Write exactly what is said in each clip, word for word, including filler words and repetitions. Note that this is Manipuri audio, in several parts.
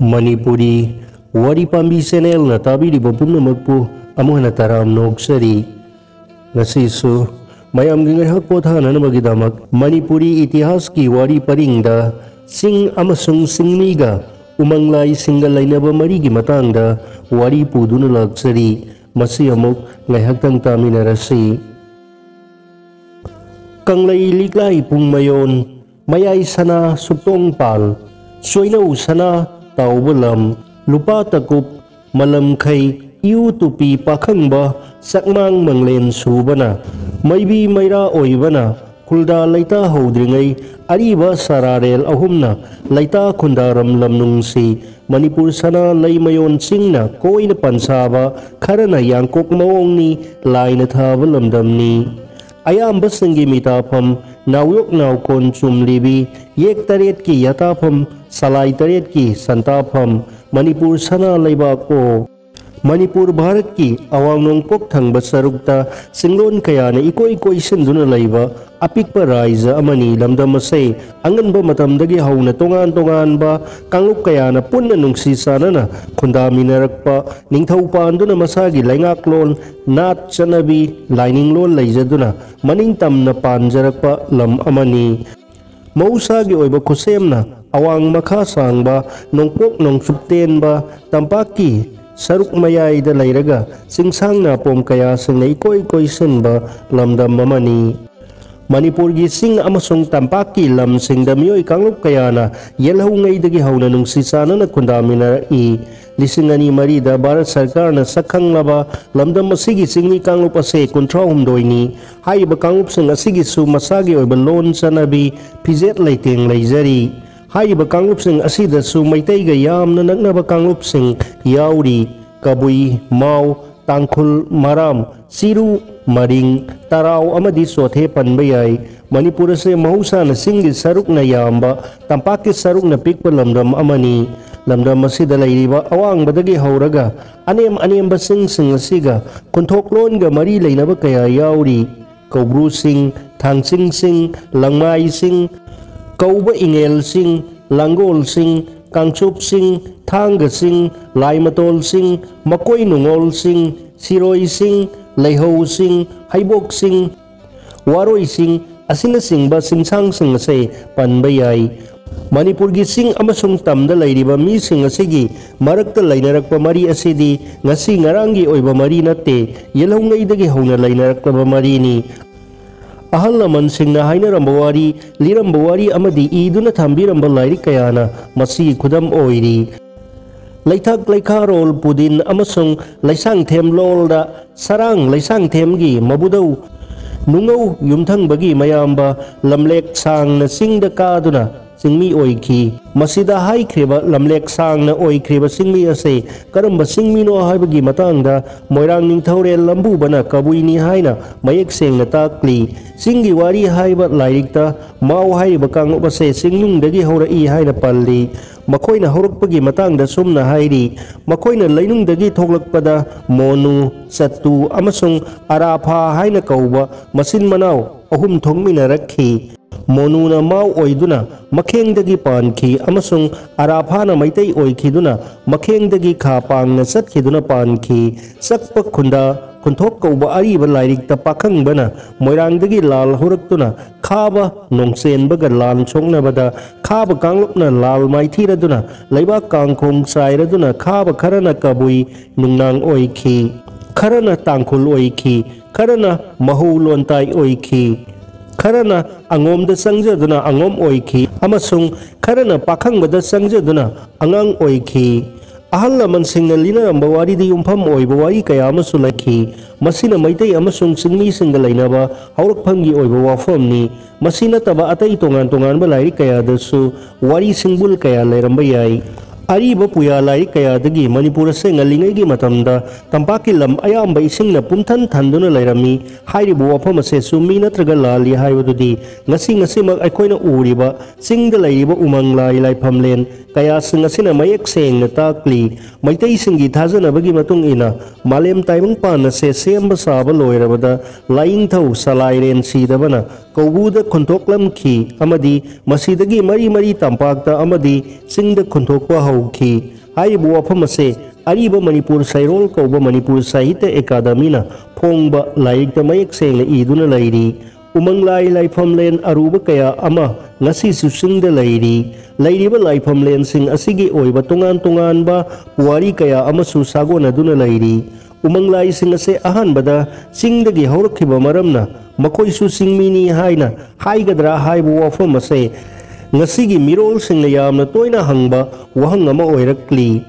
ꯃꯅꯤꯄꯨꯔꯤ ꯋꯥꯔꯤ ꯄꯥꯝꯕꯤ ꯆꯦꯅꯦꯜꯅ ꯇꯥꯕꯤꯔꯤꯕ ꯄꯨꯝꯅꯃꯛꯄꯨ ꯑꯃꯨꯛ ꯍꯟꯅ ꯇꯔꯥꯝꯅ ꯑꯣꯛꯆꯔꯤ꯫ ꯉꯁꯤꯁꯨ ꯃꯌꯥꯝꯒꯤ ꯉꯥꯏꯍꯥꯛ ꯄꯣꯊꯥꯅꯅꯕꯒꯤꯗꯃꯛ ꯃꯅꯤꯄꯨꯔꯤ ꯏꯇꯤꯍꯥꯁꯀꯤ ꯋꯥꯔꯤ ꯄꯔꯤꯡꯗ ꯆꯤꯡ ꯑꯃꯁꯨꯡ ꯆꯤꯡꯃꯤꯒ ꯎꯃꯪ ꯂꯥꯏꯁꯤꯡꯒ ꯂꯩꯅꯕ ꯃꯔꯤꯒꯤ ꯃꯇꯥꯡꯗ ꯋꯥꯔꯤ ꯄꯨꯗꯨꯅ ꯂꯥꯛꯆꯔꯤ꯫ ꯃꯁꯤ ꯑꯃꯨꯛ ꯉꯥꯏꯍꯥꯛꯇꯪ ꯇꯥꯃꯤꯟꯅꯔꯁꯤ꯫ ꯀꯪꯂꯩ ꯂꯤꯛꯂꯥꯏ ꯄꯨꯡꯃꯌꯣꯟ, ꯃꯌꯥꯏ ꯁꯅꯥ ꯁꯨꯛꯇꯣꯡꯄꯥꯜ, ꯆꯣꯏꯅꯧ ꯁꯅꯥ ꯇꯥꯎꯕ ꯂꯝ, ꯂꯨꯄꯥ ꯇꯀꯨꯞ, ꯃꯂꯝꯈꯩ, ꯏꯎ ꯇꯨꯄꯤ ꯄꯥꯈꯪꯕ, ꯆꯛꯃꯥꯡ ꯃꯪꯂꯦꯟ ꯁꯨꯕꯅ, ꯃꯩꯕꯤ ꯃꯩꯔꯥ ꯑꯣꯏꯕꯅ, ꯈꯨꯜꯗꯥ ꯂꯩꯇꯥ ꯍꯧꯗ꯭ꯔꯤꯉꯩ ꯑꯔꯤꯕ ꯁꯔꯥꯔꯦꯜ ꯑꯍꯨꯝꯅ ꯂꯩꯇꯥ ꯈꯨꯟꯗꯥꯔꯝ ꯂꯝꯅꯨꯡꯁꯤ, ꯃꯅꯤꯄꯨꯔ ꯁꯅꯥ ꯂꯩꯃꯌꯣꯟ ꯆꯤꯡꯅ ꯀꯣꯏꯅ ꯄꯟꯁꯥꯕ, ꯈꯔꯅ ꯌꯥꯡꯀꯣꯛ ꯃꯑꯣꯡꯅꯤ, ꯂꯥꯏꯅ ꯊꯥꯕ ꯂꯝꯗꯝꯅꯤ꯫ ꯑꯌꯥꯝꯕꯁꯤꯡꯒꯤ ꯃꯤꯇꯥꯐꯝ, ꯅꯥꯎꯌꯣꯛ ꯅꯥꯎꯀꯣꯟ ꯆꯨꯝꯂꯤꯕꯤ, ꯌꯦꯛ ꯇꯔꯦꯠꯀꯤ ꯌꯥꯇꯥꯐꯝ, ꯁꯂꯥꯏ ꯇꯔꯦꯠꯀꯤ ꯁꯟꯇꯥꯐꯝ, ꯃꯅꯤꯄꯨꯔ ꯁꯅꯥ ꯂꯩꯕꯥꯛ ꯑꯣ꯫ ꯃꯅꯤꯄꯨꯔ ꯚꯥꯔꯠꯀꯤ ꯑꯋꯥꯡ ꯅꯣꯡꯄꯣꯛ ꯊꯪꯕ ꯁꯔꯨꯛꯇ ꯆꯤꯡꯂꯣꯟ ꯀꯌꯥꯅ ꯏꯀꯣꯏ ꯀꯣꯏꯁꯤꯟꯗꯨꯅ ꯂꯩꯕ ꯑꯄꯤꯛꯄ ꯔꯥꯏꯖ ꯑꯃꯅꯤ꯫ ꯂꯝꯗꯝ ꯑꯁꯤ ꯑꯉꯟꯕ ꯃꯇꯝꯗꯒꯤ ꯍꯧꯅ ꯇꯣꯉꯥꯟ ꯇꯣꯉꯥꯟꯕ ꯀꯥꯡꯂꯨꯞ ꯀꯌꯥꯅ ꯄꯨꯟꯅ ꯅꯨꯡꯁꯤ ꯆꯥꯟꯅꯅ ꯈꯨꯟꯗꯥꯃꯤꯟꯅꯔꯛꯄ, ꯅꯤꯡꯊꯧ ꯄꯥꯟꯗꯨꯅ ꯃꯁꯥꯒꯤ ꯂꯩꯉꯥꯛꯂꯣꯟ, ꯅꯥꯠ ꯆꯠꯅꯕꯤ, ꯂꯥꯏꯅꯤꯡꯂꯣꯟ ꯂꯩꯖꯗꯨꯅ ꯃꯅꯤꯡ ꯇꯝꯅ ꯄꯥꯟꯖꯔꯛꯄ ꯂꯝ ꯑꯃꯅꯤ꯫ ꯃꯍꯧꯁꯥꯒꯤ ꯑꯣꯏꯕ ꯈꯨꯠꯁꯦꯝꯅ ꯑꯋꯥꯡ ꯃꯈꯥ ꯁꯥꯡꯕ ꯅꯣꯡꯄꯣꯛ ꯅꯣꯡꯆꯨꯞ ꯇꯦꯟꯕ ꯇꯝꯄꯥꯛꯀꯤ ꯁꯔꯨꯛ ꯃꯌꯥꯏꯗ ꯂꯩꯔꯒ ꯆꯤꯡꯁꯥꯡ ꯅꯥꯄꯣꯝ ꯀꯌꯥꯁꯤꯡꯅ ꯏꯀꯣꯏ ꯀꯣꯏꯁꯤꯟꯕ ꯂꯝꯗꯝ ꯑꯃꯅꯤ꯫ ꯃꯅꯤꯄꯨꯔꯒꯤ ꯆꯤꯡ ꯑꯃꯁꯨꯡ ꯇꯝꯄꯥꯛꯀꯤ ꯂꯝꯁꯤꯡꯗ ꯃꯤꯑꯣꯏ ꯀꯥꯡꯂꯨꯞ ꯀꯌꯥꯅ ꯌꯦꯜꯍꯧꯉꯩꯗꯒꯤ ꯍꯧꯅ ꯅꯨꯡꯁꯤ ꯆꯥꯟꯅꯅ ꯈꯨꯟꯗꯥꯃꯤꯟꯅꯔꯛꯏ꯫ ꯂꯤꯁꯤꯡ ꯑꯅꯤ ꯃꯔꯤꯗ ꯚꯥꯔꯠ ꯁꯔꯀꯥꯔꯅ ꯁꯛꯈꯪꯂꯕ ꯂꯝꯗꯝ ꯑꯁꯤꯒꯤ ꯆꯤꯡꯃꯤ ꯀꯥꯡꯂꯨꯞ ꯑꯁꯦ ꯀꯨꯟꯊ꯭ꯔꯥ ꯍꯨꯝꯗꯣꯏꯅꯤ꯫ ꯍꯥꯏꯔꯤꯕ ꯀꯥꯡꯂꯨꯞꯁꯤꯡ ꯑꯁꯤꯒꯤꯁꯨ ꯃꯁꯥꯒꯤ ꯑꯣꯏꯕ ꯂꯣꯟ ꯆꯠꯅꯕꯤ, ꯐꯤꯖꯦꯠ ꯂꯩꯇꯦꯡ ꯂꯩꯖꯔꯤ꯫ ꯍꯥꯏꯔꯤꯕ ꯀꯥꯡꯂꯨꯞꯁꯤꯡ ꯑꯁꯤꯗꯁꯨ ꯃꯩꯇꯩꯒ ꯌꯥꯝꯅ ꯅꯛꯅꯕ ꯀꯥꯡꯂꯨꯞꯁꯤꯡ ꯌꯥꯎꯔꯤ꯫ ꯀꯕꯨꯏ, ꯃꯥꯎ, ꯇꯥꯡꯈꯨꯜ, ꯃꯔꯥꯝ, ꯆꯤꯔꯨ, ꯃꯔꯤꯡ, ꯇꯔꯥꯎ ꯑꯃꯗꯤ ꯆꯣꯊꯦ ꯄꯟꯕ ꯌꯥꯏ꯫ ꯃꯅꯤꯄꯨꯔ ꯑꯁꯤ ꯃꯍꯧꯁꯥꯅ ꯆꯤꯡꯒꯤ ꯁꯔꯨꯛꯅ ꯌꯥꯝꯕ, ꯇꯝꯄꯥꯛꯀꯤ ꯁꯔꯨꯛꯅ ꯄꯤꯛꯄ ꯂꯝꯗꯝ ꯑꯃꯅꯤ꯫ ꯂꯝꯗꯝ ꯑꯁꯤꯗ ꯂꯩꯔꯤꯕ ꯑꯋꯥꯡꯕꯗꯒꯤ ꯍꯧꯔꯒ ꯑꯅꯦꯝ ꯑꯅꯦꯝꯕ ꯆꯤꯡꯁꯤꯡ ꯑꯁꯤꯒ ꯈꯨꯟꯊꯣꯛꯂꯣꯟꯒ ꯃꯔꯤ ꯂꯩꯅꯕ ꯀꯌꯥ ꯌꯥꯎꯔꯤ꯫ ꯀꯧꯕ꯭ꯔꯨꯁꯤꯡ, ꯊꯥꯡꯆꯤꯡꯁꯤꯡ, ꯂꯪꯃꯥꯏꯁꯤꯡ, ꯀꯧꯕ ꯏꯉꯦꯜꯁꯤꯡ, ꯂꯥꯡꯒꯣꯜꯁꯤꯡ, ꯀꯥꯡꯆꯨꯞꯁꯤꯡ, ꯊꯥꯡꯒꯁꯤꯡ, ꯂꯥꯏꯃꯇꯣꯜꯁꯤꯡ, ꯃꯀꯣꯏ ꯅꯨꯡꯉꯣꯜꯁꯤꯡ, ꯁꯤꯔꯣꯏꯁꯤꯡ, ꯂꯩꯍꯧꯁꯤꯡ, ꯍꯩꯕꯣꯛꯁꯤꯡ, ꯋꯥꯔꯣꯏꯁꯤꯡ ꯑꯁꯤꯅꯆꯤꯡꯕ ꯆꯤꯡꯁꯥꯡꯁꯤꯡ ꯑꯁꯦ ꯄꯟꯕ ꯌꯥꯏ꯫ ꯃꯅꯤꯄꯨꯔꯒꯤ ꯆꯤꯡ ꯑꯃꯁꯨꯡ ꯇꯝꯗ ꯂꯩꯔꯤꯕ ꯃꯤꯁꯤꯡ ꯑꯁꯤꯒꯤ ꯃꯔꯛꯇ ꯂꯩꯅꯔꯛꯄ ꯃꯔꯤ ꯑꯁꯤꯗꯤ ꯉꯁꯤ ꯉꯔꯥꯡꯒꯤ ꯑꯣꯏꯕ ꯃꯔꯤ ꯅꯠꯇꯦ, ꯌꯦꯜꯍꯧꯉꯩꯗꯒꯤ ꯍꯧꯅ ꯂꯩꯅꯔꯛꯂꯕ ꯃꯔꯤꯅꯤ꯫ ꯑꯍꯜ ꯂꯃꯟꯁꯤꯡꯅ ꯍꯥꯏꯅꯔꯝꯕ ꯋꯥꯔꯤ, ꯂꯤꯔꯝꯕ ꯋꯥꯔꯤ ꯑꯃꯗꯤ ꯏꯗꯨꯅ ꯊꯝꯕꯤꯔꯝꯕ ꯂꯥꯏꯔꯤꯛ ꯀꯌꯥꯅ ꯃꯁꯤꯒꯤ ꯈꯨꯗꯝ ꯑꯣꯏꯔꯤ꯫ ꯂꯩꯊꯛ ꯂꯩꯈꯥꯔꯣꯜ ꯄꯨꯗꯤꯟ ꯑꯃꯁꯨꯡ ꯂꯩꯁꯥꯡꯊꯦꯝ ꯂꯣꯜꯗ ꯁꯔꯥꯡ ꯂꯩꯁꯥꯡꯊꯦꯝꯒꯤ ꯃꯕꯨꯗꯧ ꯅꯨꯡꯉꯧ ꯌꯨꯝꯊꯪꯕꯒꯤ ꯃꯌꯥꯝꯕ ꯂꯝꯂꯦꯛ ꯁꯥꯡꯅ ꯆꯤꯡꯗ ꯀꯥꯗꯨꯅ ꯆꯤꯡꯃꯤ ꯑꯣꯏꯈꯤ꯫ ꯃꯁꯤꯗ ꯍꯥꯏꯈ꯭ꯔꯤꯕ ꯂꯝꯂꯦꯛ ꯁꯥꯡꯅ ꯑꯣꯏꯈ꯭ꯔꯤꯕ ꯆꯤꯡꯃꯤ ꯑꯁꯤ ꯀꯔꯝꯕ ꯆꯤꯡꯃꯤꯅꯣ ꯍꯥꯏꯕꯒꯤ ꯃꯇꯥꯡꯗ ꯃꯣꯏꯔꯥꯡ ꯅꯤꯡꯊꯧꯔꯦꯜ ꯂꯝꯕꯨꯕꯅ ꯀꯕꯨꯏꯅꯤ ꯍꯥꯏꯅ ꯃꯌꯦꯛ ꯁꯦꯡꯅ ꯇꯥꯛꯂꯤ꯫ ꯆꯤꯡꯒꯤ ꯋꯥꯔꯤ ꯍꯥꯏꯕ ꯂꯥꯏꯔꯤꯛꯇ ꯃꯥꯎ ꯍꯥꯏꯔꯤꯕ ꯀꯥꯡꯂꯨꯞ ꯑꯁꯦ ꯆꯤꯡꯅꯨꯡꯗꯒꯤ ꯍꯧꯔꯛꯏ ꯍꯥꯏꯅ ꯄꯜꯂꯤ꯫ ꯃꯈꯣꯏꯅ ꯍꯧꯔꯛꯄꯒꯤ ꯃꯇꯥꯡꯗ ꯁꯨꯝꯅ ꯍꯥꯏꯔꯤ, ꯃꯈꯣꯏꯅ ꯂꯩꯅꯨꯡꯗꯒꯤ ꯊꯣꯛꯂꯛꯄꯗ ꯃꯣꯅꯨ, ꯆꯠꯇꯨ ꯑꯃꯁꯨꯡ ꯑꯔꯥꯐꯥ ꯍꯥꯏꯅ ꯀꯧꯕ ꯃꯆꯤꯟ ꯃꯅꯥꯎ ꯑꯍꯨꯝ ꯊꯣꯛꯃꯤꯟꯅꯔꯛꯈꯤ꯫ ꯃꯣꯅꯨꯅ ꯃꯥꯎ ꯑꯣꯏꯗꯨꯅ ꯃꯈꯦꯡꯗꯒꯤ ꯄꯥꯟꯈꯤ ꯑꯃꯁꯨꯡ ꯑꯔꯥꯐꯥꯅ ꯃꯩꯇꯩ ꯑꯣꯏꯈꯤꯗꯨꯅ ꯃꯈꯦꯡꯗꯒꯤ ꯈꯥ ꯄꯥꯡꯅ ꯆꯠꯈꯤꯗꯨꯅ ꯄꯥꯟꯈꯤ꯫ ꯆꯛꯄ ꯈꯨꯟꯗꯥ ꯈꯨꯟꯊꯣꯛ ꯀꯧꯕ ꯑꯔꯤꯕ ꯂꯥꯏꯔꯤꯛꯇ ꯄꯥꯈꯪꯕꯅ ꯃꯣꯏꯔꯥꯡꯗꯒꯤ ꯂꯥꯜ ꯍꯧꯔꯛꯇꯨꯅ ꯈꯥꯕ ꯅꯣꯡꯆꯦꯟꯕꯒ ꯂꯥꯟ ꯁꯣꯛꯅꯕꯗ ꯈꯥꯕ ꯀꯥꯡꯂꯨꯞꯅ ꯂꯥꯜ ꯃꯥꯏꯊꯤꯔꯗꯨꯅ ꯂꯩꯕꯥꯛ ꯀꯥꯡꯈꯣꯡ ꯆꯥꯏꯔꯗꯨꯅ ꯈꯥꯕ ꯈꯔꯅ ꯀꯕꯨꯏ ꯅꯨꯡꯅꯥꯡ ꯑꯣꯏꯈꯤ, ꯈꯔꯅ ꯇꯥꯡꯈꯨꯜ ꯑꯣꯏꯈꯤ, ꯈꯔꯅ ꯃꯍꯧ ꯂꯣꯟꯇꯥꯏ ꯑꯣꯏꯈꯤ, ꯈꯔꯅ ꯑꯉꯣꯝꯗ ꯆꯪꯖꯗꯨꯅ ꯑꯉꯣꯝ ꯑꯣꯏꯈꯤ ꯑꯃꯁꯨꯡ ꯈꯔꯅ ꯄꯥꯈꯪꯕꯗ ꯆꯪꯖꯗꯨꯅ ꯑꯉꯥꯡ ꯑꯣꯏꯈꯤ꯫ ꯑꯍꯜ ꯂꯃꯟꯁꯤꯡꯅ ꯂꯤꯅꯔꯝꯕ ꯋꯥꯔꯤꯗ ꯌꯨꯝꯐꯝ ꯑꯣꯏꯕ ꯋꯥꯔꯤ ꯀꯌꯥ ꯑꯃꯁꯨ ꯂꯩꯈꯤ꯫ ꯃꯁꯤꯅ ꯃꯩꯇꯩ ꯑꯃꯁꯨꯡ ꯆꯤꯡꯃꯤꯁꯤꯡꯒ ꯂꯩꯅꯕ ꯍꯧꯔꯛꯐꯝꯒꯤ ꯑꯣꯏꯕ ꯋꯥꯐꯝꯅꯤ꯫ ꯃꯁꯤ ꯅꯠꯇꯕ ꯑꯇꯩ ꯇꯣꯉꯥꯟ ꯇꯣꯉꯥꯟꯕ ꯂꯥꯏꯔꯤꯛ ꯀꯌꯥꯗꯁꯨ ꯋꯥꯔꯤ ꯁꯤꯡꯕꯨꯜ ꯀꯌꯥ ꯂꯩꯔꯝꯕ ꯌꯥꯏ꯫ ꯑꯔꯤꯕ ꯄꯨꯌꯥ ꯂꯥꯏꯔꯤꯛ ꯀꯌꯥꯗꯒꯤ ꯃꯅꯤꯄꯨꯔ ꯑꯁꯦ ꯉꯜꯂꯤꯉꯩꯒꯤ ꯃꯇꯝꯗ ꯇꯝꯄꯥꯛꯀꯤ ꯂꯝ ꯑꯌꯥꯝꯕ ꯏꯁꯤꯡꯅ ꯄꯨꯝꯊꯟ ꯊꯟꯗꯨꯅ ꯂꯩꯔꯝꯃꯤ ꯍꯥꯏꯔꯤꯕ ꯋꯥꯐꯝ ꯑꯁꯦ ꯆꯨꯝꯃꯤ ꯅꯠꯇ꯭ꯔꯒ ꯂꯥꯜꯂꯤ ꯍꯥꯏꯕꯗꯨꯗꯤ ꯉꯁꯤ ꯉꯁꯤꯃꯛ ꯑꯩꯈꯣꯏꯅ ꯎꯔꯤꯕ ꯆꯤꯡꯗ ꯂꯩꯔꯤꯕ ꯎꯃꯪ ꯂꯥꯏ ꯂꯥꯏꯐꯝꯂꯦꯟ ꯀꯌꯥꯁꯤꯡ ꯑꯁꯤꯅ ꯃꯌꯦꯛ ꯁꯦꯡꯅ ꯇꯥꯛꯂꯤ꯫ ꯃꯩꯇꯩꯁꯤꯡꯒꯤ ꯊꯥꯖꯅꯕꯒꯤ ꯃꯇꯨꯡ ꯏꯟꯅ ꯃꯥꯂꯦꯝ ꯇꯥꯏꯕꯪꯄꯥꯟ ꯑꯁꯦ ꯁꯦꯝꯕ ꯁꯥꯕ ꯂꯣꯏꯔꯕꯗ ꯂꯥꯏꯅꯤꯡꯊꯧ ꯁꯂꯥꯏꯔꯦꯟ ꯁꯤꯗꯕꯅ ꯀꯧꯕ꯭ꯔꯨꯗ ꯈꯨꯟꯊꯣꯛꯂꯝꯈꯤ ꯑꯃꯗꯤ ꯃꯁꯤꯗꯒꯤ ꯃꯔꯤ ꯃꯔꯤ ꯇꯝꯄꯥꯛꯇ ꯑꯃꯗꯤ ꯆꯤꯡꯗ ꯈꯨꯟꯊꯣꯛꯄ ꯍꯧꯈꯤ꯫ ꯍꯥꯏꯔꯤꯕ ꯋꯥꯐꯝ ꯑꯁꯦ ꯑꯔꯤꯕ ꯃꯅꯤꯄꯨꯔ ꯁꯩꯔꯣꯜ ꯀꯧꯕ ꯃꯅꯤꯄꯨꯔ ꯁꯥꯍꯤꯇ꯭ꯌ ꯑꯦꯀꯥꯗꯃꯤꯅ ꯐꯣꯡꯕ ꯂꯥꯏꯔꯤꯛꯇ ꯃꯌꯦꯛ ꯁꯦꯡꯅ ꯏꯗꯨꯅ ꯂꯩꯔꯤ꯫ ꯎꯃꯪꯂꯥꯏ ꯂꯥꯏꯐꯝꯂꯦꯟ ꯑꯔꯨꯕ ꯀꯌꯥ ꯑꯃ ꯉꯁꯤꯁꯨ ꯆꯤꯡꯗ ꯂꯩꯔꯤ꯫ ꯂꯩꯔꯤꯕ ꯂꯥꯏꯐꯝꯂꯦꯟꯁꯤꯡ ꯑꯁꯤꯒꯤ ꯑꯣꯏꯕ ꯇꯣꯉꯥꯟ ꯇꯣꯉꯥꯟꯕ ꯄꯨꯋꯥꯔꯤ ꯀꯌꯥ ꯑꯃꯁꯨ ꯁꯥꯒꯣꯟꯅꯗꯨꯅ ꯂꯩꯔꯤ꯫ ꯎꯃꯪꯂꯥꯏꯁꯤꯡ ꯑꯁꯦ ꯑꯍꯥꯟꯕꯗ ꯆꯤꯡꯗꯒꯤ ꯍꯧꯔꯛꯈꯤꯕ ꯃꯔꯝꯅ ꯃꯈꯣꯏꯁꯨ ꯆꯤꯡꯃꯤꯅꯤ ꯍꯥꯏꯅ ꯍꯥꯏꯒꯗ꯭ꯔꯥ ꯍꯥꯏꯕ ꯋꯥꯐꯝ ꯑꯁꯦ ꯉꯁꯤꯒꯤ ꯃꯤꯔꯣꯜꯁꯤꯡꯅ ꯌꯥꯝꯅ ꯇꯣꯏꯅ ꯍꯪꯕ ꯋꯥꯍꯪ ꯑꯃ ꯑꯣꯏꯔꯛꯂꯤ꯫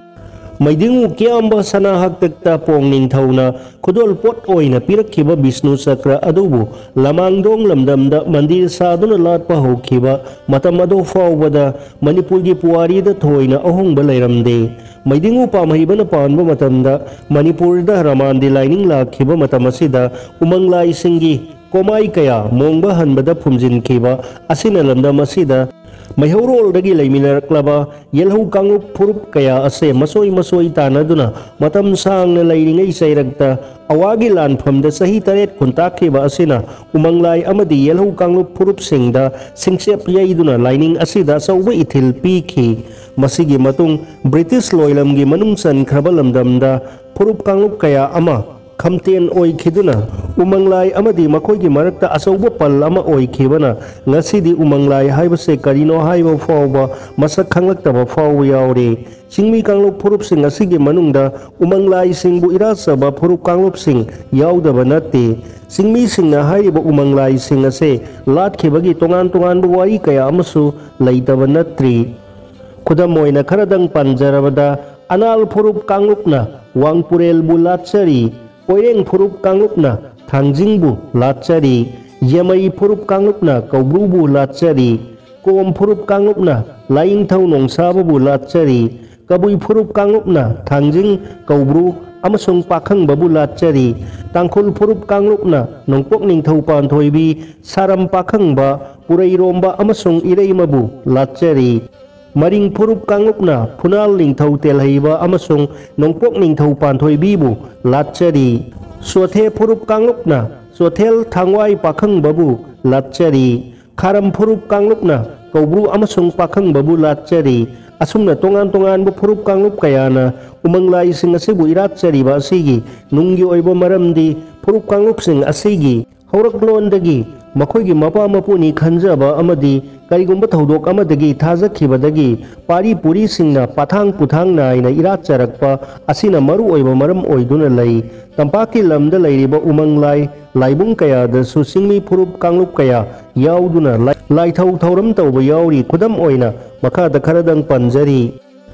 ꯃꯩꯗꯤꯡꯉꯨ ꯀꯤꯌꯥꯝꯕ ꯁꯅꯥ ꯍꯥꯛꯇꯛꯇ ꯄꯣꯡ ꯅꯤꯡꯊꯧꯅ ꯈꯨꯗꯣꯜꯄꯣꯠ ꯑꯣꯏꯅ ꯄꯤꯔꯛꯈꯤꯕ ꯕꯤꯁꯅꯨ ꯆꯀ꯭ꯔ ꯑꯗꯨꯕꯨ ꯂꯃꯥꯡꯗꯣꯡ ꯂꯝꯗꯝꯗ ꯃꯟꯗꯤꯔ ꯁꯥꯗꯨꯅ ꯂꯥꯠꯄ ꯍꯧꯈꯤꯕ ꯃꯇꯝ ꯑꯗꯨ ꯐꯥꯎꯕꯗ ꯃꯅꯤꯄꯨꯔꯒꯤ ꯄꯨꯋꯥꯔꯤꯗ ꯊꯣꯏꯅ ꯑꯍꯣꯡꯕ ꯂꯩꯔꯝꯗꯦ꯫ ꯃꯩꯗꯤꯡꯉꯨ ꯄꯥꯝꯍꯩꯕꯅ ꯄꯥꯟꯕ ꯃꯇꯝꯗ ꯃꯅꯤꯄꯨꯔꯗ ꯔꯃꯥꯟꯗꯤ ꯂꯥꯏꯅꯤꯡ ꯂꯥꯛꯈꯤꯕ ꯃꯇꯝ ꯑꯁꯤꯗ ꯎꯃꯪꯂꯥꯏꯁꯤꯡꯒꯤ ꯀꯣꯃꯥꯏ ꯀꯌꯥ ꯃꯣꯡꯕ ꯍꯟꯕꯗ ꯐꯨꯝꯖꯤꯟꯈꯤꯕ ꯑꯁꯤꯅ ꯂꯝꯗꯝ ꯑꯁꯤꯗ ꯃꯩꯍꯧꯔꯣꯜꯗꯒꯤ ꯂꯩꯃꯤꯟꯅꯔꯛꯂꯕ ꯌꯦꯜꯍꯧ ꯀꯥꯡꯂꯨꯞ ꯐꯨꯔꯨꯞ ꯀꯌꯥ ꯑꯁꯦ ꯃꯁꯣꯏ ꯃꯁꯣꯏ ꯇꯥꯟꯅꯗꯨꯅ ꯃꯇꯝ ꯁꯥꯡꯅ ꯂꯩꯔꯤꯉꯩ ꯆꯩꯔꯛꯇ ꯑꯋꯥꯒꯤ ꯂꯥꯟꯐꯝꯗ ꯆꯍꯤ ꯇꯔꯦꯠ ꯈꯨꯟꯇꯥꯛꯈꯤꯕ ꯑꯁꯤꯅ ꯎꯃꯪꯂꯥꯏ ꯑꯃꯗꯤ ꯌꯦꯜꯍꯧ ꯀꯥꯡꯂꯨꯞ ꯐꯨꯔꯨꯞꯁꯤꯡꯗ ꯁꯤꯡꯆꯦꯞ ꯌꯩꯗꯨꯅ ꯂꯥꯏꯅꯤꯡ ꯑꯁꯤꯗ ꯑꯆꯧꯕ ꯏꯊꯤꯜ ꯄꯤꯈꯤ꯫ ꯃꯁꯤꯒꯤ ꯃꯇꯨꯡ ꯕ꯭ꯔꯤꯇꯤꯁ ꯂꯣꯏꯂꯝꯒꯤ ꯃꯅꯨꯡ ꯆꯟꯈ꯭ꯔꯕ ꯂꯝꯗꯝꯗ ꯐꯨꯔꯨꯞ ꯀꯥꯡꯂꯨꯞ ꯀꯌꯥ ꯑꯃ ꯈꯝꯇꯦꯟ ꯑꯣꯏꯈꯤꯗꯨꯅ ꯎꯃꯪꯂꯥꯏ ꯑꯃꯗꯤ ꯃꯈꯣꯏꯒꯤ ꯃꯔꯛꯇ ꯑꯆꯧꯕ ꯄꯜ ꯑꯃ ꯑꯣꯏꯈꯤꯕꯅ ꯉꯁꯤꯗꯤ ꯎꯃꯪꯂꯥꯏ ꯍꯥꯏꯕꯁꯦ ꯀꯔꯤꯅꯣ ꯍꯥꯏꯕ ꯐꯥꯎꯕ ꯃꯁꯛ ꯈꯪꯂꯛꯇꯕ ꯐꯥꯎꯕ ꯌꯥꯎꯔꯤ꯫ ꯆꯤꯡꯃꯤ ꯀꯥꯡꯂꯨꯞ ꯐꯨꯔꯨꯞꯁꯤꯡ ꯑꯁꯤꯒꯤ ꯃꯅꯨꯡꯗ ꯎꯃꯪꯂꯥꯏꯁꯤꯡꯕꯨ ꯏꯔꯥꯠꯆꯕ ꯐꯨꯔꯨꯞ ꯀꯥꯡꯂꯨꯞꯁꯤꯡ ꯌꯥꯎꯗꯕ ꯅꯠꯇꯦ꯫ ꯆꯤꯡꯃꯤꯁꯤꯡꯅ ꯍꯥꯏꯔꯤꯕ ꯎꯃꯪꯂꯥꯏꯁꯤꯡ ꯑꯁꯦ ꯂꯥꯠꯈꯤꯕꯒꯤ ꯇꯣꯉꯥꯟ ꯇꯣꯉꯥꯟꯕ ꯋꯥꯔꯤ ꯀꯌꯥ ꯑꯃꯁꯨ ꯂꯩꯇꯕ ꯅꯠꯇ꯭ꯔꯤ꯫ ꯈꯨꯗꯝ ꯑꯣꯏꯅ ꯈꯔꯗꯪ ꯄꯟꯖꯔꯕꯗ, ꯑꯅꯥꯜ ꯐꯨꯔꯨꯞ ꯀꯥꯡꯂꯨꯞꯅ ꯋꯥꯡꯄꯨꯔꯦꯜꯕꯨ ꯂꯥꯠꯆꯔꯤ, ꯀꯣꯏꯔꯦꯡ ꯐꯨꯔꯨꯞ ꯀꯥꯡꯂꯨꯞꯅ ꯊꯥꯡꯖꯤꯡꯕꯨ ꯂꯥꯠꯆꯔꯤ, ꯌꯦꯃꯩ ꯐꯨꯔꯨꯞ ꯀꯥꯡꯂꯨꯞꯅ ꯀꯧꯕ꯭ꯔꯨꯕꯨ ꯂꯥꯠꯆꯔꯤ, ꯀꯣꯝ ꯐꯨꯔꯨꯞ ꯀꯥꯡꯂꯨꯞꯅ ꯂꯥꯏꯅꯤꯡꯊꯧ ꯅꯣꯡꯁꯥꯕꯕꯨ ꯂꯥꯠꯆꯔꯤ, ꯀꯕꯨꯏ ꯐꯨꯔꯨꯞ ꯀꯥꯡꯂꯨꯞꯅ ꯊꯥꯡꯖꯤꯡ, ꯀꯧꯕ꯭ꯔꯨ ꯑꯃꯁꯨꯡ ꯄꯥꯈꯪꯕꯕꯨ ꯂꯥꯠꯆꯔꯤ, ꯇꯥꯡꯈꯨꯜ ꯐꯨꯔꯨꯞ ꯀꯥꯡꯂꯨꯞꯅ ꯅꯣꯡꯄꯣꯛ ꯅꯤꯡꯊꯧ ꯄꯥꯟꯊꯣꯏꯕꯤ, ꯁꯥꯔꯝ ꯄꯥꯈꯪꯕ, ꯄꯨꯔꯩꯔꯣꯝꯕ ꯑꯃꯁꯨꯡ ꯏꯔꯩꯃꯕꯨ ꯂꯥꯠꯆꯔꯤ꯫ ꯃꯔꯤꯡ ꯐꯨꯔꯨꯞ ꯀꯥꯡꯂꯨꯞꯅ ꯐꯨꯅꯥꯜ ꯅꯤꯡꯊꯧ ꯇꯦꯜꯍꯩꯕ ꯑꯃꯁꯨꯡ ꯅꯣꯡꯄꯣꯛ ꯅꯤꯡꯊꯧ ꯄꯥꯟꯊꯣꯏꯕꯤꯕꯨ ꯂꯥꯠꯆꯔꯤ꯫ ꯆꯣꯊꯦ ꯐꯨꯔꯨꯞ ꯀꯥꯡꯂꯨꯞꯅ ꯆꯣꯊꯦꯜ ꯊꯥꯡꯋꯥꯏ ꯄꯥꯈꯪꯕꯕꯨ ꯂꯥꯠꯆꯔꯤ꯫ ꯈꯥꯔꯝ ꯐꯨꯔꯨꯞ ꯀꯥꯡꯂꯨꯞꯅ ꯀꯧꯕ꯭ꯔꯨ ꯑꯃꯁꯨꯡ ꯄꯥꯈꯪꯕꯕꯨ ꯂꯥꯠꯆꯔꯤ꯫ ꯑꯁꯨꯝꯅ ꯇꯣꯉꯥꯟ ꯇꯣꯉꯥꯟꯕ ꯐꯨꯔꯨꯞ ꯀꯥꯡꯂꯨꯞ ꯀꯌꯥꯅ ꯎꯃꯪ ꯂꯥꯏꯁꯤꯡ ꯑꯁꯤꯕꯨ ꯏꯔꯥꯠꯆꯔꯤꯕ ꯑꯁꯤꯒꯤ ꯅꯨꯡꯒꯤ ꯑꯣꯏꯕ ꯃꯔꯝꯗꯤ ꯐꯨꯔꯨꯞ ꯀꯥꯡꯂꯨꯞꯁꯤꯡ ꯑꯁꯤꯒꯤ ꯍꯧꯔꯛꯂꯣꯟꯗꯒꯤ ꯃꯈꯣꯏꯒꯤ ꯃꯄꯥ ꯃꯄꯨꯅꯤ ꯈꯟꯖꯕ ꯑꯃꯗꯤ ꯀꯔꯤꯒꯨꯝꯕ ꯊꯧꯗꯣꯛ ꯑꯃꯗꯒꯤ ꯊꯥꯖꯈꯤꯕꯗꯒꯤ ꯄꯥꯔꯤ ꯄꯨꯔꯤꯁꯤꯡꯅ ꯄꯥꯊꯥꯡ ꯄꯨꯊꯥꯡ ꯅꯥꯏꯅ ꯏꯔꯥꯠꯆꯔꯛꯄ ꯑꯁꯤꯅ ꯃꯔꯨ ꯑꯣꯏꯕ ꯃꯔꯝ ꯑꯣꯏꯗꯨꯅ ꯂꯩ꯫ ꯇꯝꯄꯥꯛꯀꯤ ꯂꯝꯗ ꯂꯩꯔꯤꯕ ꯎꯃꯪ ꯂꯥꯏ ꯂꯥꯏꯕꯨꯡ ꯀꯌꯥꯗꯁꯨ ꯆꯤꯡꯃꯤ ꯐꯨꯔꯨꯞ ꯀꯥꯡꯂꯨꯞ ꯀꯌꯥ ꯌꯥꯎꯗꯨꯅ ꯂꯥꯏ-, ꯂꯥꯏꯊꯧ ꯊꯧꯔꯝ ꯇꯧꯕ ꯌꯥꯎꯔꯤ꯫ ꯈꯨꯗꯝ ꯑꯣꯏꯅ ꯃꯈꯥꯗ ꯈꯔꯗꯪ ꯄꯟꯖꯔꯤ꯫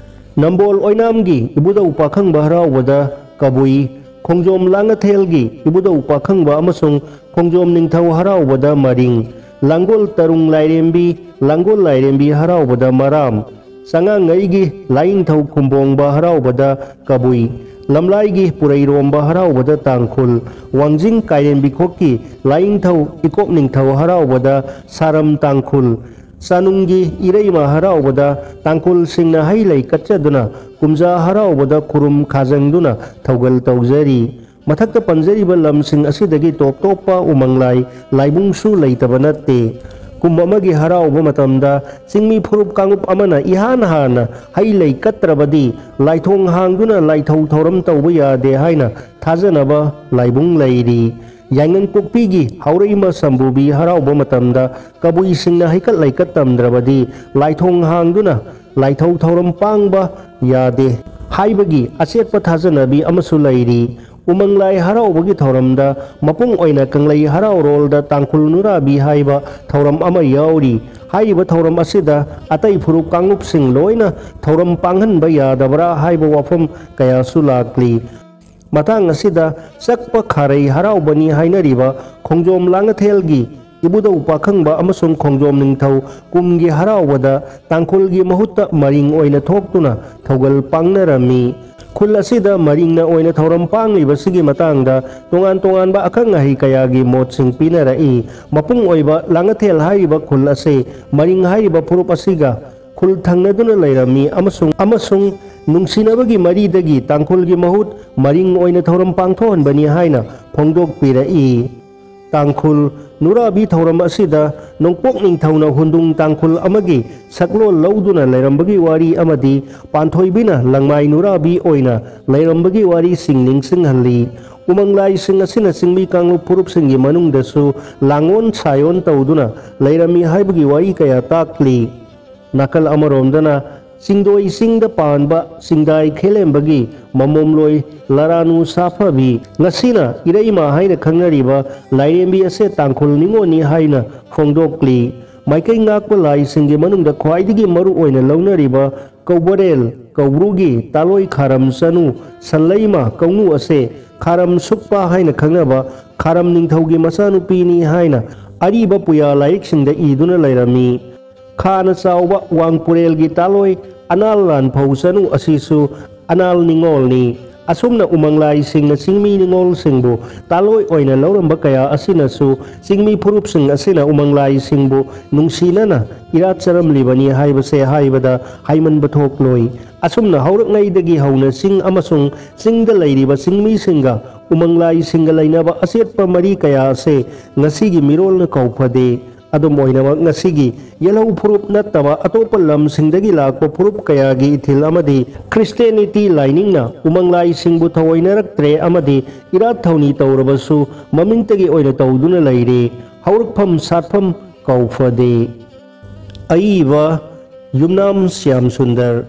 ꯅꯝꯕꯣꯜ ꯑꯣꯏꯅꯥꯝꯒꯤ ꯏꯕꯨꯙꯧ ꯄꯥꯈꯪꯕ ꯍꯔꯥꯎꯕꯗ ꯀꯕꯨꯏ, ꯈꯣꯡꯖꯣꯝ ꯂꯥꯡꯉꯊꯦꯜꯒꯤ ꯏꯕꯨꯙꯧ ꯄꯥꯈꯪꯕ ꯑꯃꯁꯨꯡ ꯈꯣꯡꯖꯣꯝ ꯅꯤꯡꯊꯧ ꯍꯔꯥꯎꯕꯗ ꯃꯔꯤꯡ, ꯂꯥꯡꯒꯣꯜ ꯇꯔꯨꯡ ꯂꯥꯏꯔꯦꯝꯕꯤ, ꯂꯥꯡꯒꯣꯜ ꯂꯥꯏꯔꯦꯝꯕꯤ ꯍꯔꯥꯎꯕꯗ ꯃꯔꯥꯝ, ꯆꯉꯥꯡꯉꯩꯒꯤ ꯂꯥꯏꯅꯤꯡꯊꯧ ꯈꯨꯝꯕꯣꯡꯕ ꯍꯔꯥꯎꯕꯗ ꯀꯕꯨꯏ, ꯂꯝꯂꯥꯏꯒꯤ ꯄꯨꯔꯩꯔꯣꯝꯕ ꯍꯔꯥꯎꯕꯗ ꯇꯥꯡꯈꯨꯜ, ꯋꯥꯡꯖꯤꯡ ꯀꯥꯏꯔꯦꯝꯕꯤꯈꯣꯛꯀꯤ ꯂꯥꯏꯅꯤꯡꯊꯧ ꯏꯀꯣꯛ ꯅꯤꯡꯊꯧ ꯍꯔꯥꯎꯕꯗ ꯁꯥꯔꯝ ꯇꯥꯡꯈꯨꯜ, ꯆꯥꯅꯨꯡꯒꯤ ꯏꯔꯩꯃ ꯍꯔꯥꯎꯕꯗ ꯇꯥꯡꯈꯨꯜꯁꯤꯡꯅ ꯍꯩ ꯂꯩ ꯀꯠꯆꯗꯨꯅ ꯀꯨꯝꯖꯥ ꯍꯔꯥꯎꯕꯗ ꯈꯨꯔꯨꯝ ꯈꯥꯖꯪꯗꯨꯅ ꯊꯧꯒꯜ ꯇꯧꯖꯔꯤ꯫ ꯃꯊꯛꯇ ꯄꯟꯖꯔꯤꯕ ꯂꯝꯁꯤꯡ ꯑꯁꯤꯗꯒꯤ ꯇꯣꯞ ꯇꯣꯞꯄ ꯎꯃꯪ ꯂꯥꯏ ꯂꯥꯏꯕꯨꯡꯁꯨ ꯂꯩꯇꯕ ꯅꯠꯇꯦ꯫ ꯀꯨꯝ ꯑꯃꯒꯤ ꯍꯔꯥꯎꯕ ꯃꯇꯝꯗ ꯆꯤꯡꯃꯤ ꯐꯨꯔꯨꯞ ꯀꯥꯡꯂꯨꯞ ꯑꯃꯅ ꯏꯍꯥꯟ ꯍꯥꯟꯅ ꯍꯩ ꯂꯩ ꯀꯠꯇ꯭ꯔꯕꯗꯤ ꯂꯥꯏꯊꯣꯡ ꯍꯥꯡꯗꯨꯅ ꯂꯥꯏꯊꯧ ꯊꯧꯔꯝ ꯇꯧꯕ ꯌꯥꯗꯦ ꯍꯥꯏꯅ ꯊꯥꯖꯅꯕ ꯂꯥꯏꯕꯨꯡ ꯂꯩꯔꯤ꯫ ꯌꯥꯏꯉꯪꯄꯣꯛꯄꯤꯒꯤ ꯍꯥꯎꯔꯩꯃ ꯁꯝꯕꯨꯕꯤ ꯍꯔꯥꯎꯕ ꯃꯇꯝꯗ ꯀꯕꯨꯏꯁꯤꯡꯅ ꯍꯩꯀꯠ ꯂꯩꯀꯠ ꯇꯝꯗ꯭ꯔꯕꯗꯤ ꯂꯥꯏꯊꯣꯡ ꯍꯥꯡꯗꯨꯅ ꯂꯥꯏꯊꯧ ꯊꯧꯔꯝ ꯄꯥꯡꯕ ꯌꯥꯗꯦ ꯍꯥꯏꯕꯒꯤ ꯑꯆꯦꯠꯄ ꯊꯥꯖꯅꯕꯤ ꯑꯃꯁꯨ ꯂꯩꯔꯤ꯫ ꯎꯃꯪ ꯂꯥꯏ ꯍꯔꯥꯎꯕꯒꯤ ꯊꯧꯔꯝꯗ ꯃꯄꯨꯡ ꯑꯣꯏꯅ ꯀꯪꯂꯩ ꯍꯔꯥꯎꯔꯣꯜꯗ ꯇꯥꯡꯈꯨꯜ ꯅꯨꯔꯥꯕꯤ ꯍꯥꯏꯕ ꯊꯧꯔꯝ ꯑꯃ ꯌꯥꯎꯔꯤ꯫ ꯍꯥꯏꯔꯤꯕ ꯊꯧꯔꯝ ꯑꯁꯤꯗ ꯑꯇꯩ ꯐꯨꯔꯨꯞ ꯀꯥꯡꯂꯨꯞꯁꯤꯡ ꯂꯣꯏꯅ ꯊꯧꯔꯝ ꯄꯥꯡꯍꯟꯕ ꯌꯥꯗꯕ꯭ꯔꯥ ꯍꯥꯏꯕ ꯋꯥꯐꯝ ꯀꯌꯥꯁꯨ ꯂꯥꯛꯂꯤ꯫ ꯃꯇꯥꯡ ꯑꯁꯤꯗ ꯆꯛꯄ ꯈꯥꯔꯩ ꯍꯔꯥꯎꯕꯅꯤ ꯍꯥꯏꯅꯔꯤꯕ ꯈꯣꯡꯖꯣꯝ ꯂꯥꯡꯉꯊꯦꯜꯒꯤ ꯏꯕꯨꯙꯧ ꯄꯥꯈꯪꯕ ꯑꯃꯁꯨꯡ ꯈꯣꯡꯖꯣꯝ ꯅꯤꯡꯊꯧ ꯀꯨꯝꯒꯤ ꯍꯔꯥꯎꯕꯗ ꯇꯥꯡꯈꯨꯜꯒꯤ ꯃꯍꯨꯠꯇ ꯃꯔꯤꯡ ꯑꯣꯏꯅ ꯊꯣꯛꯇꯨꯅ ꯊꯧꯒꯜ ꯄꯥꯡꯅꯔꯝꯃꯤ꯫ ꯈꯨꯜ ꯑꯁꯤꯗ ꯃꯔꯤꯡꯅ ꯑꯣꯏꯅ ꯊꯧꯔꯝ ꯄꯥꯡꯂꯤꯕꯁꯤꯒꯤ ꯃꯇꯥꯡꯗ ꯇꯣꯉꯥꯟ ꯇꯣꯉꯥꯟꯕ ꯑꯈꯪ ꯑꯍꯩ ꯀꯌꯥꯒꯤ ꯃꯣꯠꯁꯤꯡ ꯄꯤꯅꯔꯛꯏ꯫ ꯃꯄꯨꯡ ꯑꯣꯏꯕ ꯂꯥꯡꯉꯊꯦꯜ ꯍꯥꯏꯔꯤꯕ ꯈꯨꯜ ꯑꯁꯤ ꯃꯔꯤꯡ ꯍꯥꯏꯔꯤꯕ ꯐꯨꯔꯨꯞ ꯑꯁꯤꯒ ꯈꯨꯜ ꯊꯪꯅꯗꯨꯅ ꯂꯩꯔꯝꯃꯤ ꯑꯃꯁꯨꯡ, ꯑꯃꯁꯨꯡ ꯅꯨꯡꯁꯤꯅꯕꯒꯤ ꯃꯔꯤꯗꯒꯤ ꯇꯥꯡꯈꯨꯜꯒꯤ ꯃꯍꯨꯠ ꯃꯔꯤꯡ ꯑꯣꯏꯅ ꯊꯧꯔꯝ ꯄꯥꯡꯊꯣꯛꯍꯟꯕꯅꯤ ꯍꯥꯏꯅ ꯐꯣꯡꯗꯣꯛꯄꯤꯔꯛꯏ꯫ ꯇꯥꯡꯈꯨꯜ ꯅꯨꯔꯥꯕꯤ ꯊꯧꯔꯝ ꯑꯁꯤꯗ ꯅꯣꯡꯄꯣꯛ ꯅꯤꯡꯊꯧꯅ ꯍꯨꯟꯗꯨꯡ ꯇꯥꯡꯈꯨꯜ ꯑꯃꯒꯤ ꯁꯛꯂꯣꯟ ꯂꯧꯗꯨꯅ ꯂꯩꯔꯝꯕꯒꯤ ꯋꯥꯔꯤ ꯑꯃꯗꯤ ꯄꯥꯟꯊꯣꯏꯕꯤꯅ ꯂꯪꯃꯥꯏ ꯅꯨꯔꯥꯕꯤ ꯑꯣꯏꯅ ꯂꯩꯔꯝꯕꯒꯤ ꯋꯥꯔꯤꯁꯤꯡ ꯅꯤꯡꯁꯤꯡꯍꯜꯂꯤ꯫ ꯎꯃꯪ ꯂꯥꯏꯁꯤꯡ ꯑꯁꯤꯅ ꯆꯤꯡꯃꯤ ꯀꯥꯡꯂꯨꯞ ꯐꯨꯔꯨꯞꯁꯤꯡꯒꯤ ꯃꯅꯨꯡꯗꯁꯨ ꯂꯥꯡꯑꯣꯟ ꯁꯥꯏꯑꯣꯟ ꯇꯧꯗꯨꯅ ꯂꯩꯔꯝꯃꯤ ꯍꯥꯏꯕꯒꯤ ꯋꯥꯔꯤ ꯀꯌꯥ ꯇꯥꯛꯂꯤ꯫ ꯅꯥꯀꯜ ꯑꯃꯔꯣꯝꯗꯅ ꯆꯤꯡꯗꯣꯏ ꯆꯤꯡꯗ ꯄꯥꯟꯕ ꯆꯤꯡꯗꯥꯏ ꯈꯦꯂꯦꯝꯕꯒꯤ ꯃꯃꯣꯝꯂꯣꯏ ꯂꯔꯥꯅꯨ ꯁꯥꯐꯕꯤ, ꯉꯁꯤꯅ ꯏꯔꯩꯃ ꯍꯥꯏꯅ ꯈꯪꯅꯔꯤꯕ ꯂꯥꯏꯔꯦꯝꯕꯤ ꯑꯁꯦ ꯇꯥꯡꯈꯨꯜ ꯅꯤꯉꯣꯜꯅꯤ ꯍꯥꯏꯅ ꯐꯣꯡꯗꯣꯛꯂꯤ꯫ ꯃꯥꯏꯀꯩ ꯉꯥꯛꯄ ꯂꯥꯏꯁꯤꯡꯒꯤ ꯃꯅꯨꯡꯗ ꯈ꯭ꯋꯥꯏꯗꯒꯤ ꯃꯔꯨ ꯑꯣꯏꯅ ꯂꯧꯅꯔꯤꯕ ꯀꯧꯕꯔꯦꯜ ꯀꯧꯕ꯭ꯔꯨꯒꯤ ꯇꯥꯂꯣꯏ ꯈꯥꯔꯝ ꯆꯅꯨ ꯁꯟꯂꯩꯃ ꯀꯧꯅꯨ ꯑꯁꯦ ꯈꯥꯔꯝ ꯁꯨꯛꯄ ꯍꯥꯏꯅ ꯈꯪꯅꯕ ꯈꯥꯔꯝ ꯅꯤꯡꯊꯧꯒꯤ ꯃꯆꯥꯅꯨꯄꯤꯅꯤ ꯍꯥꯏꯅ ꯑꯔꯤꯕ ꯄꯨꯌꯥ ꯂꯥꯏꯔꯤꯛꯁꯤꯡꯗ ꯏꯗꯨꯅ ꯂꯩꯔꯝꯃꯤ꯫ ꯈꯥꯅ ꯆꯥꯎꯕ ꯋꯥꯡꯄꯨꯔꯦꯜꯒꯤ ꯇꯥꯂꯣꯏ ꯑꯅꯥꯜ ꯂꯥꯟꯐꯧ ꯆꯅꯨ ꯑꯁꯤꯁꯨ ꯑꯅꯥꯜ ꯅꯤꯉꯣꯜꯅꯤ꯫ ꯑꯁꯨꯝꯅ ꯎꯃꯪ ꯂꯥꯏꯁꯤꯡꯅ ꯆꯤꯡꯃꯤ ꯅꯤꯉꯣꯜꯁꯤꯡꯕꯨ ꯇꯥꯂꯣꯏ ꯑꯣꯏꯅ ꯂꯧꯔꯝꯕ ꯀꯌꯥ ꯑꯁꯤꯅꯁꯨ ꯆꯤꯡꯃꯤ ꯐꯨꯔꯨꯞꯁꯤꯡ ꯑꯁꯤꯅ ꯎꯃꯪ ꯂꯥꯏꯁꯤꯡꯕꯨ ꯅꯨꯡꯁꯤꯅꯅ ꯏꯔꯥꯠ ꯆꯔꯝꯂꯤꯕꯅꯤ ꯍꯥꯏꯕꯁꯦ ꯍꯥꯏꯕꯗ ꯍꯥꯏꯃꯟꯕ ꯊꯣꯛꯂꯣꯏ꯫ ꯑꯁꯨꯝꯅ ꯍꯧꯔꯛꯉꯩꯗꯒꯤ ꯍꯧꯅ ꯆꯤꯡ ꯑꯃꯁꯨꯡ ꯆꯤꯡꯗ ꯂꯩꯔꯤꯕ ꯆꯤꯡꯃꯤꯁꯤꯡꯒ ꯎꯃꯪ ꯂꯥꯏꯁꯤꯡꯒ ꯂꯩꯅꯕ ꯑꯆꯦꯠꯄ ꯃꯔꯤ ꯀꯌꯥ ꯑꯁꯦ ꯉꯁꯤꯒꯤ ꯃꯤꯔꯣꯜꯅ ꯀꯥꯎꯐꯗꯦ꯫ ꯑꯗꯨꯝ ꯑꯣꯏꯅꯃꯛ, ꯉꯁꯤꯒꯤ ꯌꯦꯜꯍꯧ ꯐꯨꯔꯨꯞ ꯅꯠꯇꯕ ꯑꯇꯣꯞꯄ ꯂꯝꯁꯤꯡꯗꯒꯤ ꯂꯥꯛꯄ ꯐꯨꯔꯨꯞ ꯀꯌꯥꯒꯤ ꯏꯊꯤꯜ ꯑꯃꯗꯤ ꯈ꯭ꯔꯤꯁꯇꯤꯌꯥꯅꯤꯇꯤ ꯂꯥꯏꯅꯤꯡꯅ ꯎꯃꯪ ꯂꯥꯏꯁꯤꯡꯕꯨ ꯊꯑꯣꯏꯅꯔꯛꯇ꯭ꯔꯦ ꯑꯃꯗꯤ ꯏꯔꯥꯠ ꯊꯧꯅꯤ ꯇꯧꯔꯕꯁꯨ ꯃꯃꯤꯡꯇꯒꯤ ꯑꯣꯏꯅ ꯇꯧꯗꯨꯅ ꯂꯩꯔꯦ꯫ ꯍꯧꯔꯛꯐꯝ ꯁꯥꯠꯐꯝ ꯀꯥꯎꯐꯗꯦ꯫ ꯑꯏꯕ ꯌꯨꯝꯅꯥꯝ ꯁ꯭ꯌꯥꯝ ꯁꯨꯟꯗꯔ꯫